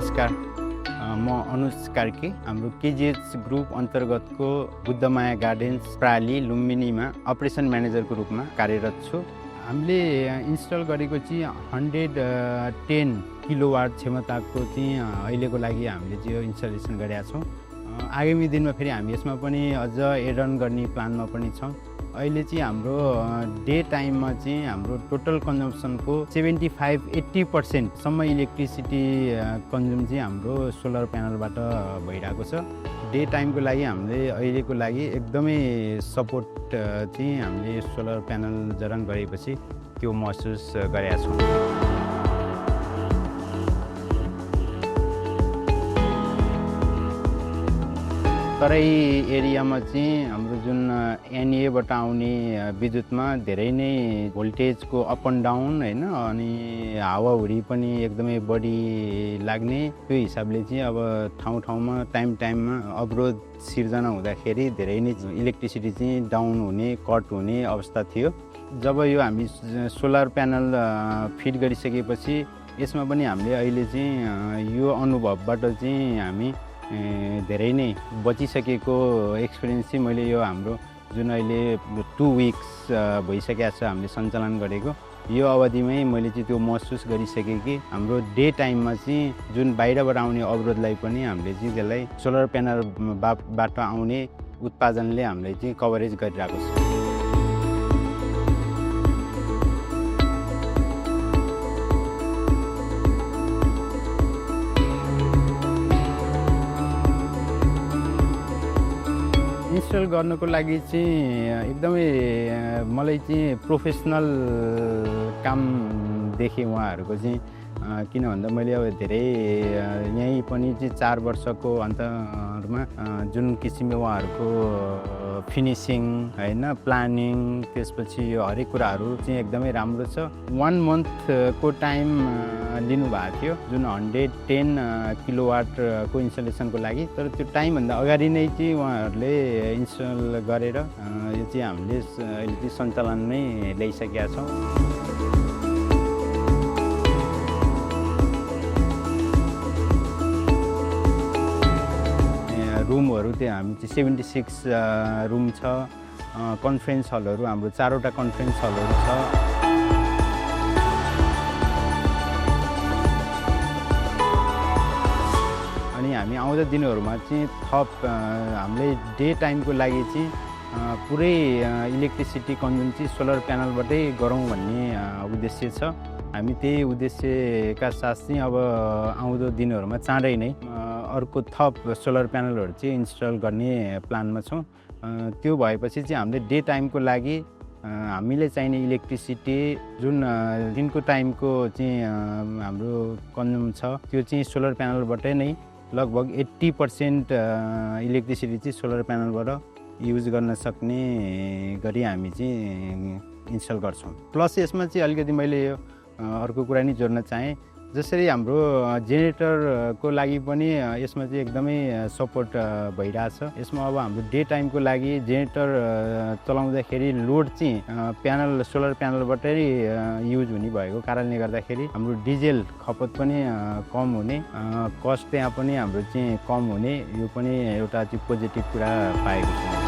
नमस्कार, म अनुज कार्की। हाम्रो केजिएच ग्रुप अन्तर्गतको बुद्धमाया गार्डन्स प्राली लुम्बिनीमा अपरेसन म्यानेजरको रूपमा कार्यरत छु। हामीले इन्स्टल गरेको चाहिँ 110 किलोवाट क्षमताको चाहिँ अहिलेको लागि हामीले चाहिँ यो इन्स्टलेसन गरेका छौँ। आगामी दिनमा फेरि हामी यसमा पनि अझ एड अन गर्ने प्लानमा पनि छौँ। अहिले चाहिँ हाम्रो डे टाइममा चाहिँ हाम्रो टोटल कन्जम्सनको 75-80% सम्म इलेक्ट्रिसिटी कन्ज्युम चाहिँ हाम्रो सोलर प्यानलबाट भइरहेको छ। डे टाइमको लागि हामीले अहिलेको लागि एकदमै सपोर्ट चाहिँ हामीले सोलर प्यानल जडान गरेपछि त्यो महसुस गरेका छौँ। तराई एरियामा चाहिँ हाम्रो जुन एनएबाट आउने विद्युतमा धेरै नै भोल्टेजको अप एन्ड डाउन हैन, अनि हावाहुरी पनि एकदमै बढी लाग्ने, त्यो हिसाबले चाहिँ अब ठाउँ-ठाउँमा टाइममा अवरोध सिर्जना हुँदाखेरि धेरै नै इलेक्ट्रिसिटी चाहिँ डाउन हुने, कट हुने अवस्था थियो। जब यो हामी सोलर प्यानल फिट गरिसकेपछि यसमा पनि हामीले अहिले चाहिँ यो अनुभवबाट चाहिँ हामी धेरै नै बचिसकेको एक्सपिरियन्स चाहिँ मैले यो हाम्रो जुन अहिले 2 विक्स भइसकेको छ हामीले सञ्चालन गरेको, यो अवधिमै मैले चाहिँ त्यो महसुस गरिसकेँ कि हाम्रो डे टाइममा चाहिँ जुन बाहिरबाट आउने अवरोधलाई पनि हामीले चाहिँ त्यसलाई सोलर प्यानलबाट आउने उत्पादनले हामीले चाहिँ कभरेज गरिरहेको छ। इन्स्टल गर्नको लागि चाहिँ एकदमै मलाई चाहिँ प्रोफेसनल काम देखेँ उहाँहरूको चाहिँ, किन भन्दा मैले अब धेरै यहीँ पनि चाहिँ 4 वर्षको अन्तरमा जुन किसिमले उहाँहरूको फिनिसिङ हैन, प्लानिङ, त्यसपछि यो हरेक कुराहरू चाहिँ एकदमै राम्रो छ। 1 मन्थको टाइम लिनुभएको थियो जुन 110 किलोवाटको इन्स्टलेसनको लागि, तर त्यो टाइमभन्दा अगाडि नै चाहिँ उहाँहरूले इन्स्टल गरेर यो चाहिँ हामीले अहिले चाहिँ सञ्चालनमै ल्याइसकेका छौँ। रुमहरू त्यहाँ हामी चाहिँ 76 रुम छ। कन्फरेन्स हलहरू हाम्रो 4वटा कन्फरेन्स हलहरू छ। अनि हामी आउँदो दिनहरूमा चाहिँ थप हामीले डे टाइमको लागि चाहिँ पुरै इलेक्ट्रिसिटी कन्ज्युम चाहिँ सोलर प्यानलबाटै गरौँ भन्ने उद्देश्य छ। हामी त्यही उद्देश्यका साथ चाहिँ अब आउँदो दिनहरूमा चाँडै नै अर्को थप सोलर प्यानलहरू चाहिँ इन्स्टल गर्ने प्लानमा छौँ। त्यो भएपछि चाहिँ हामीले डे टाइमको लागि हामीले चाहिने इलेक्ट्रिसिटी जुन दिनको टाइमको चाहिँ हाम्रो कन्ज्युम छ त्यो चाहिँ सोलर प्यानलबाटै नै लगभग 80% इलेक्ट्रिसिटी चाहिँ सोलर प्यानलबाट युज गर्न सक्ने गरी हामी चाहिँ इन्स्टल गर्छौँ। प्लस यसमा चाहिँ अलिकति मैले यो अर्को कुरा नि जोड्न चाहेँ, जसरी हाम्रो जेनेरेटरको लागि पनि यसमा चाहिँ एकदमै सपोर्ट भइरहेछ। यसमा अब हाम्रो डे टाइमको लागि जेनेरेटर चलाउँदाखेरि लोड चाहिँ सोलर प्यानलबाटै युज हुने भएको कारणले गर्दाखेरि हाम्रो डिजेल खपत पनि कम हुने, कस्ट त्यहाँ पनि हाम्रो चाहिँ कम हुने, यो पनि एउटा चाहिँ पोजिटिभ कुरा पाएको छु।